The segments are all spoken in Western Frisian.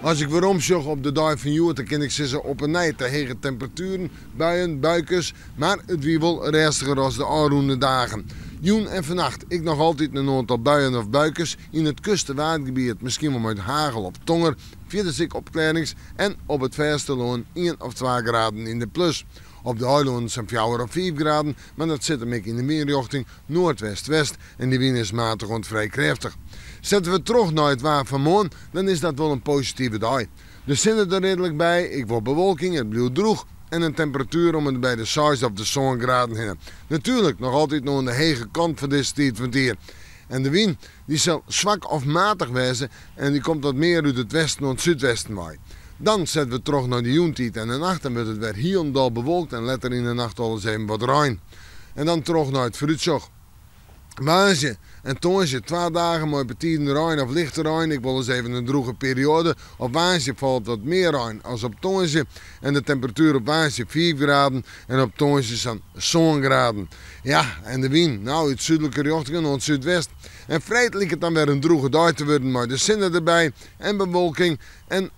As ik weromsjoch op de dei fan hjoed, dan kin ik sizze op 'e nij te hege temperatueren, buien, buikes, mar it wie wol rêstiger as de ôfrûne dagen. Jûn en fannacht ek noch altyd in oantal buien of buikes yn it kust- en Waadgebiet, miskien wol mei hagel of tonger, fierders ek opklearrings en op it fêstelân ien of twa graden yn de plus. Op de eilannen sa'n fjouwer of fiif graden, mar dat sit him ek yn de wynrjochting noardwest-west en dy wyn is matich oant frij krêftich. Sette we troch nei it waar fan moarn, dan is dat wol in positive dei. De sinne der ridlik by, ek wol bewolking, it bliuwt drûch en in temperatuer om en by de seis of de sân graden hinne. Natuerlik noch altyd oan de hege kant foar dizze tiid fan it jier. En de wyn, dy sil swak of matich wêze en dy komt wat mear út it westen oant súdwesten wei. Dan sette we troch nei de jûntiid en de nacht, dan wurdt it wer hielendal bewolkt en letter yn de nacht alris even wat rein. En dan troch nei it foarútsjoch. Woansdei en tongersdei twa dagen mei betiden rein of lichte rein, ek wolris even in drûge perioade. Op woansdei falt wat mear rein as op tongersdei en de temperatuer op woansdei fiif graden en op tongersdei sa'n sân graden. Ja, en de wyn, no út súdlike rjochtingen oant súdwest. En freed liket dan wer in drûge dei te wurden mei de sinne derby en bewolking en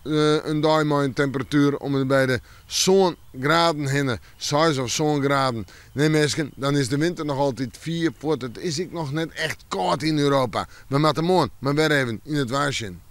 in dei mei in temperatuer om en by de sân graden hinne, seis of sân graden. Nee minsken, dan is de winter noch altyd fier fuort. It is ek noch net echt kâld yn Europa. We moatte moarn mar wer even yn it waar sjen.